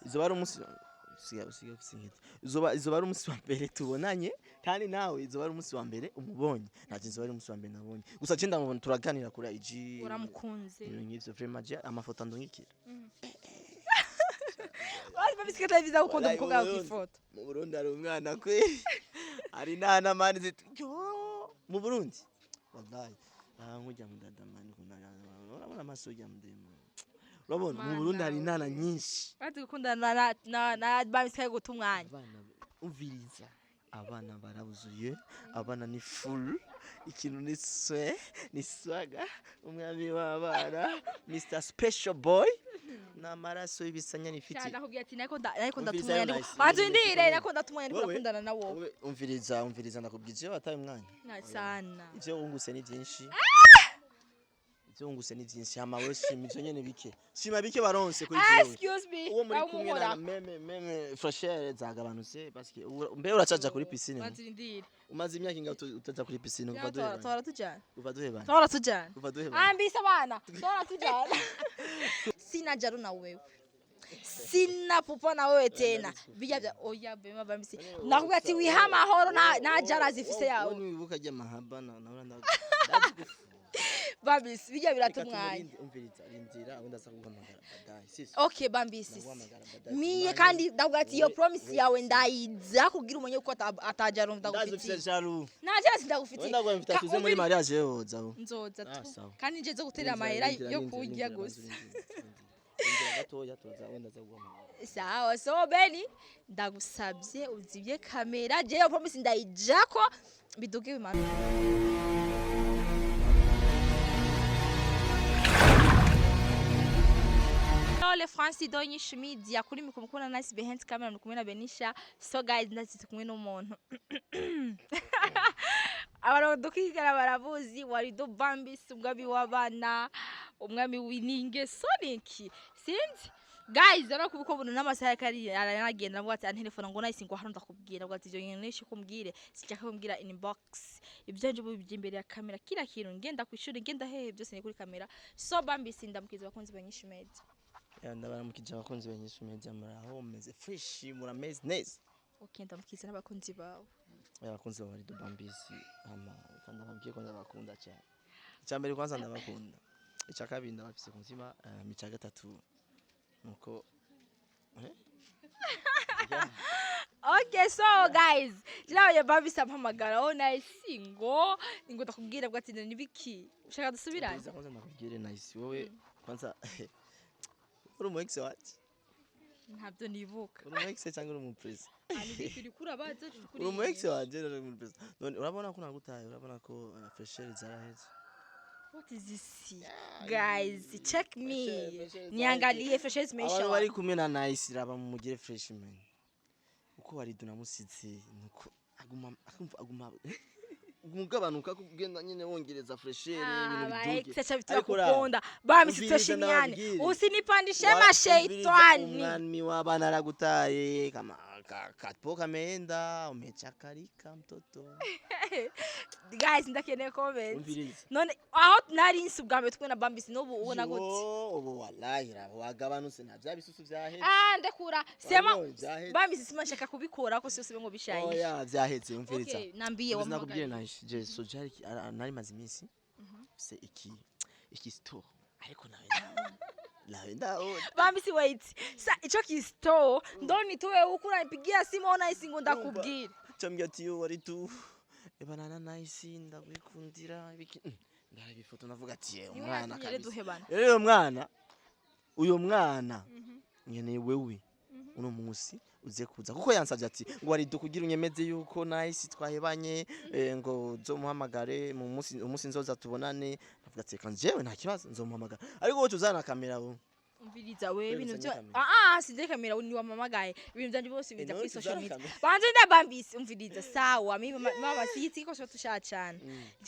Izoba ari umunsi usiga usiga ufise inkete. Izoba ari umunsi wa mbere tubonanye, kandi nawe izoba ari umunsi wa mbere umubonye. Ntacyo, izoba ari umunsi wa mbere nabonye. Gusa je ndamubona, turaganira kuri IG. Uramukunze? Ibintu nk'ivyo vraiment, je amafoto andungikira. Basi Bambisi, katari vyiza gukunda Wallahi, umukobwa mu wawe Burundi. kw'ifoto. Mu Burundi hari umwana kweli, hari nana mani zit yo mu Burundi, wallahi, ah, nkujya mu dada mani, urabona amaso ujya mu demo, urabona mu Burundi hari inana nyinshi. Bazi gukundana na Bambisi kari guta umwanya. Abana, umviriza, abana barabuzuye, abana ni full, ikintu ni swe ni swaga, umwami w'abana, Mr Special Boy, ni amaraso y'ibisanya nifiti. Cyane, nakubwiye ati nariko Umviriza ndata umwanya. yo Ariko nice. banza undire, nariko ndata umwanya, ariko Wewe? ndakundana na wowe. Wowe, umviriza, umviriza, ndakubwiye ivyo wataye umwanya. Na sana. Ivyo wungutse ni byinshi, ivyo wungutse ni byinshi. Hama wewe shima ivyo nyene bike, shima bike waronse kuri Ah, jewe. excuse me. Uwo muri kumwe na Umuhora. même fraîcheur zagabanutse, parce que mbe uracaja kuri piscine? Banza urindire. Umaze imyaka ingahe utaja kuri piscine kuva duhebana? Tora tujana. Kuva duhebana. Tora tujana. Kuva duhebana. Ambisa bana, tora tujana. Sina jaro na wewe, sina pupa na wewe tena. Bijya bya oya bema Bambisi, nakubwira ati wiha amahoro, nta jara zifise yawe. Wowe niwibuka rya mahaba na nawe. Bambisi, bijya birata umwanya. Umviriza, rindira aho ndaza kuguhamagara baadaye, sisi. Okay Bambisi. Ndaguhamagara baadaye. Miye kandi ndakubwira ati iyo promise yawe ndayiza kugira umenye ko atajaro Ndazi ufise ndagufitiye. jaloux. Nta jara sindagufitiye. Wenda gwa mfita tuze muri mariage yoza. Nzoza Ah, tu. sawa. Kandi nje zo gutera amahera yo kurya gusa. Rindira gatoya, turaza, wenda aza kuguhamagara. Sawa. So Beni, ndagusabye uzibye kamera, jewe promise ndayijako biduge bimanuke. Ole Francis Donyi Media kuri mikoro mukubona nice behind camera muri kumwe na Benisha. So guys, ndazitse kumwe n'umuntu abantu dukigara barabuzi, Warido Bambis, umwami w'abana, umwami w'iningeso niki sinzi. Guys, rero kuko buno n'amasaha kari aranagenda, avuga ati antelefona ngo nice, ngo hano ndakubwira, avuga ati ibyo nkeneye kumbwire, sinshaka kumbwira inbox, ibyo nje bibye imbere ya kamera, kila kintu, ngenda ku ishuri, ngenda hehe, byose ni kuri kamera. So Bambis, ndamukiza abakunzi ba Nyinshi Media. Ya, ndabaramukije abakunzi ba Nyinshi Media, muraho, meze fresh, murameze neza? Okay, ndamukiza n'abakunzi bawe. Abakunzi ba Warido Bambisi, hama kandi ababwiye ko ndabakunda cyane. Icya mbere kwanza ndabakunda, icya kabiri ndabafise ku mutima, icya gatatu nuko Okay, so guys, nawe Bambis ampamagara, oh nice, ngo ndakubwira, bwa ati nibiki ushaka dusubirane? Umviriza, kwanza ndakubwire nice, wowe kwanza uri umu ex wacu? Ntabyo nibuka. Uri umu ex cyangwa uri umu presi? Nibiki uri kurabaza? Uri umu ex wanje, uri umu presi? None urabona ko nagutaye, urabona ko fraîcheur zaraheze. What is this? Guys, check me. Niangalie fresh zimeisha. Abantu bari kumwe na nice, raba mumugire fresh man, uko Warido namusize nuko aguma akumva aguma umugabanuka kugenda nyine wongereza fraîcheur, ibintu biduge. Ex cha Ariko raba, kukunda. Bambisi, umviriza, tuheshimiane. ndababwire. Usinipandishe Umviriza, mashaitani. Umwami w'abana aragutaye kama kapo kameenda, umechakarika mtoto. Guys, ndakeneye comment. Umviriza. None aho nari nsi ubwa mbere tumwe na Bambisi n'ubu ubona gute? Yo, ubu wallahi raba wagabanutse, nta bya bisusu byaheze. Ah, ndekura. Sema. Wabonye, byaheze. Bambisi, sima nshaka kubikora ko sose ngo bishayishe. Oya, byaheze, umviriza. Okay, nambiye. Umviriza, nakubwiye Wamuhamagaye. naje je so jari nari maze iminsi se iki store, ariko nawe ndabona. Bambisi, wait. Sa icho kisto ndo nitoe huku unanipigia simu ona isi ngo ndakubwira. Cyambwira ati yo wari tu ebana na nice, ndakwikundira ibiki. Ndaraba ifoto ndavuga ati ye Niwe umwana yatumye rero kabisa. duhebana. Rero uyo mwana nkeneye wewe uno munsi uze kuza, kuko yansabye ati ngo wari kugira unyemeze yuko nice twahebanye, ngo uzomuhamagare mu munsi umunsi nzoza tubonane. Avuga ati reka njyewe nta kibazo nzomuhamagara, ariko wowe tuzana kamera wowe. Umviriza we, ibintu Wewe byo uzanye kamera. ah ah, sinze kamera, ni wamamagaye, ibintu byanje bose biza Nawe kuri social tuzana media. kamera. Banje ndabambise, umviriza, sawa, mimi mama siyitsi ko tushacana,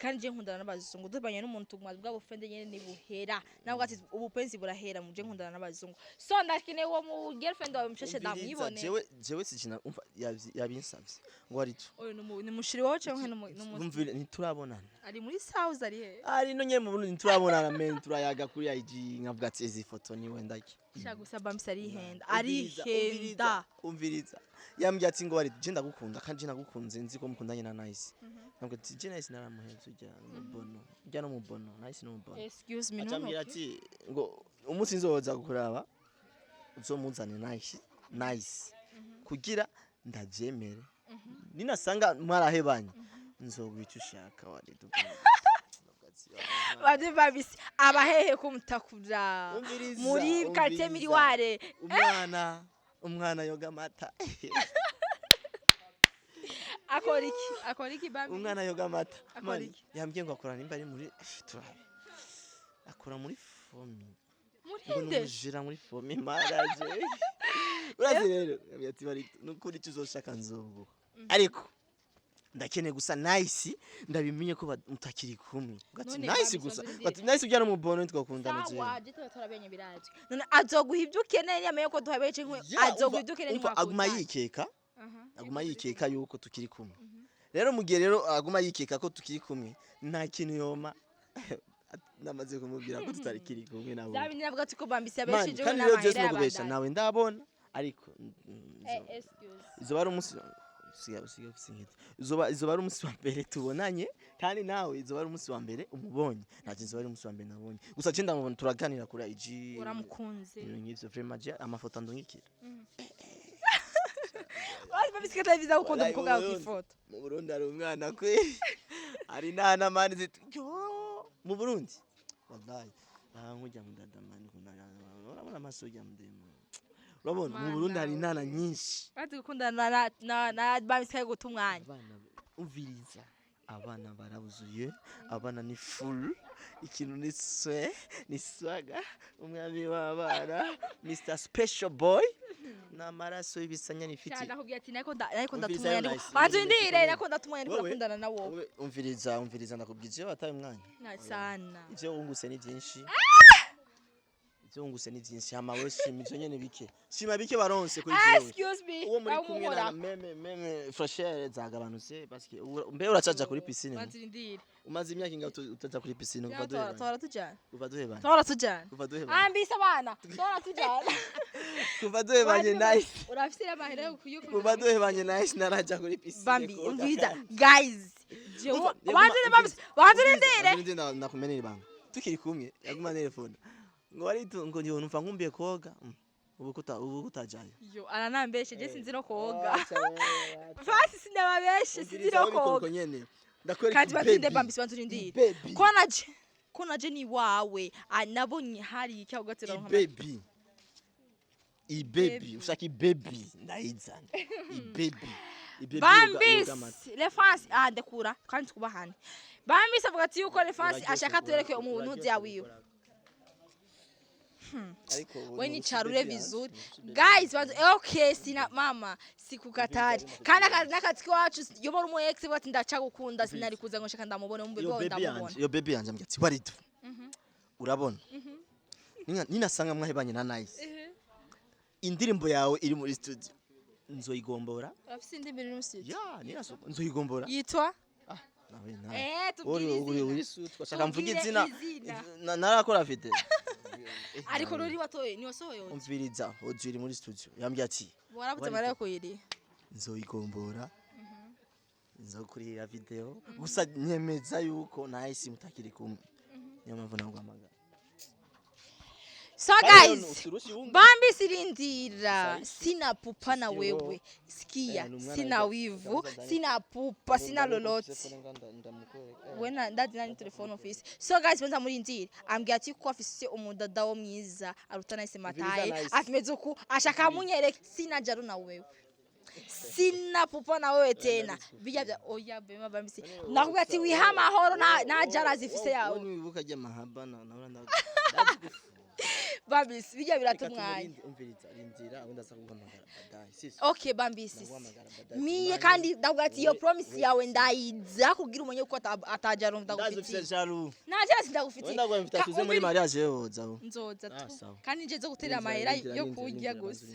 kandi je nkundana n'abazungu, dubanye n'umuntu tuguma bwa bufende nyene nibuhera, nabwo ati ubupenzi burahera, muje nkundana n'abazungu, so ndakeneye uwo mu girlfriend wawe musheshe Umviriza, ndamwibone. Jewe sikina, umva, yabinsavye ngo ari tu. Oyo ni mushiri wawe canke ni umu Umvire, ntiturabonana. Ari muri South, ari he? Ari no nyene mu Burundi, ntiturabonana, men turayaga kuri IG, nkavuga ati izi foto niwe. ndarya. Sha, gusa Bambisi arihenda. Umviriza, Arihenda. umviriza, yambwiye ati ngo wari je ndagukunda, kandi je nagukunze nzi ko mukundanye na Nice. Nabwo ati je Nice naramuhevye, ujya mubono, ujya no mubono, Nice no mubono. Excuse me. Acambwira Ntunuke. ati ngo umunsi nzoza kukuraba uzomuzane Nice, Nice, kugira ndavyemere. Ninasanga mwarahebanye nzoguha icyo ushaka, wari. Bade Bambisi abahehe kumutakura Umviriza, muri quartier umviriza. Miriware. Umwana yoga amata. Akora iki? Akora iki, Bambisi? Umwana yoga amata. Akora Mani, iki? yambwiye ngo akora nimba ari muri, turabe, akora muri fomi. Muri Ngo nde? numujira muri fomi maraje. Urazi rero, yambwiye ati bari nukuri icyo uzoshaka nzoguha, ariko ndakeneye gusa Nice ndabimenye ko mutakiri kumwe. Ugati None Nice Bambisi gusa wazirindiriye. bati Nice ujya no mubono ntitwakundana jewe. Sawa, je tuba turabenye birazwi. None azoguha ibyo ukeneye yamenye ko duhabeje nkwe? Ya, Azoguha umva- ibyo ukeneye? Umva, aguma Ntiwakundana. yikeka, aguma yikeka yuko tukiri kumwe. Rero mu gihe rero aguma yikeka ko tukiri kumwe, nta kintu yoma namaze kumubwira ko tutari kiri kumwe nabo. Bya bindi navuga ati ko Bambisi Man, yabeshejeho kandi rero byose n'amahera nokubesha y'abandanye. nawe ndabona, ariko Eh, excuse. izoba ari umunsi usiga ufise inkete, izoba ari umunsi wa mbere tubonanye, kandi nawe izoba ari umunsi wa mbere umubonye. Ntacyo, izoba ari umunsi wa mbere nabonye gusa je ndamubona, turaganira kuri IG. Uramukunze? Ibintu nk'ivyo vraiment, je amafoto andungikira. Urazi Bambisi ko atari byiza gukunda Wallahi, umukobwa mu wawe Burundi- kw'ifoto. Mu Burundi hari umwana kwe, hari nana mani yo mu Burundi, wallahi nkujya mudada mani, urabona amaso ujya mudemu, urabona mu Burundi hari inana nyinshi. Urazi gukundana na Bambisi kari guta umwanya. Abana, umviriza, abana barabuzuye, abana ni full, ikintu ni swe ni swaga. Umwami w'abana, Mr Special Boy, ni amaraso y'ibisanya nifiti. Cyane nakubwiye ati nariko Umviriza ndatumwanya yo ndiko Nice. banzu ndire, nariko ndatumwanya, ndiko Wewe- ndakundana na wowe. Wowe, umviriza, umviriza, ndakubwira ivyo wataye umwanya. Na sana. Ivyo wungutse ni byinshi, ivyo wungutse ni byinshi. Hama wewe shima ivyo nyene bike, shima bike baronse kuri jewe. Excuse me. Uwo muri Aho kumwe na muhora. même fraîcheur zagabanutse parce que mbe uracaja kuri piscine? Banzu ndire. Umaze imyaka ingahe utaja kuri piscine kuva Tora duhebanye? Tora tujana. Kuva duhebanye. Tora tujana. Kuva duhebanye. Ambisa abana tora tujana. Kuva duhebanye Nice. Urafise amahera yo kuyo. Kuva duhebanye Nice naraja kuri piscine Bambi, koga. umviriza guys, jewe Umva, banzu yaguma- banzu ndire. Umviriza, ndakumenera ibanga. Tukiri kumwe yaguma telefone ngo wari ngo ndiho numva nkumbiye koga. Ubu kutajayo. Yo, aranambeshe, je sinzi no koga fasi, sinababeshe, sinzi Umviriza, no wowe bikora uko koga. nyene ndakwereka. Kandi batinde. Baby. Bambisi, banzu ndire. Baby. Ko naje ni wawe, nabonye hari iki agatira. Ibaby, ibaby, ushaka ibaby ndayizana, ibaby, ibaby Bambis Lefance, ndekura kandi twubahane. Bambis avuga ati yuko Lefance ashaka tureke umuntu wiwe. We ni charure vizuri guys, bantu okay, sina mama sikukatari kandi n'akazi kiwacu yobora umu ex bati ndacagukunda, sinari kuza ngo nshaka ndamubone mu Iyo bwo baby ndamubona. yanje, iyo baby yanje ambwira ati waridu, urabona ninasanga mwahebanye na Nice, indirimbo yawe iri muri studio nzoyigombora. Afise indi mbere mu studio? Ya, ninasoka nzoyigombora. Yitwa? Ah, nawe nawe Tubwire uri uri izina. uri sutwa shaka mvuge Tubwire izina. izina. Narakora video. Ariko ruri watoye ni wasohoye? Umviriza, audio iri muri studio. Yambwiye ati warabuze Waridu. amahera yo kuyiriha. Nzoyigombora, nzokurira video, gusa nyemeza yuko Nice mutakiri kumwe, niyo mpamvu naguhamagara. So Kandi guys, rero uturushi wumva. Bambi sirindira, Sasa sina pupa na Sio. wewe, sikia. Eh, ni umwana Sina wivu, sina pupa, sina lolote. Wena ndazi nani telefone office. So guys, banza murindire, ambwira ati ko afise umudada wo mwiza aruta Nice mataye. Nice. Afimeze uku, ashaka munyereke. Sina jaro na wewe, sina pupa na wewe tena, bijya bya oya bema. Bambisi nakubwira ati wiha amahoro na jara zifise yawe. Wibuka rya mahaba na nawe. Bambisi bijya birata umwanya. Umviriza, rindira aho ndaza kuguhamagara baadaye sisi. Okay Bambisi. Ndaguhamagara baadaye. Miye kandi ndavuga ati iyo promise yawe ndayiza kugira umenye ko atajaro Ndazi ufise ndagufitiye. jaloux. Nta sindagufitiye. Wenda gwa mfita tuze muri mariage yoza. Nzoza Ah, tu. sawa. Kandi nje zo gutera amahera yo kurya gusa.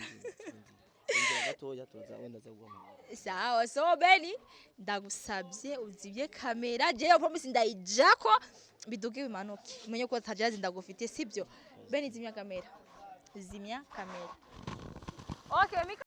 Gatoya tuza wenda za kuguhamagara. Sawa, so Beni, ndagusabye uzibye kamera, je iyo promise ndayijako biduge bimanuke, umenye ko atajazi ndagufitiye, sibyo Beni? Zimya kamera. Zimya kamera. Okay, Mika.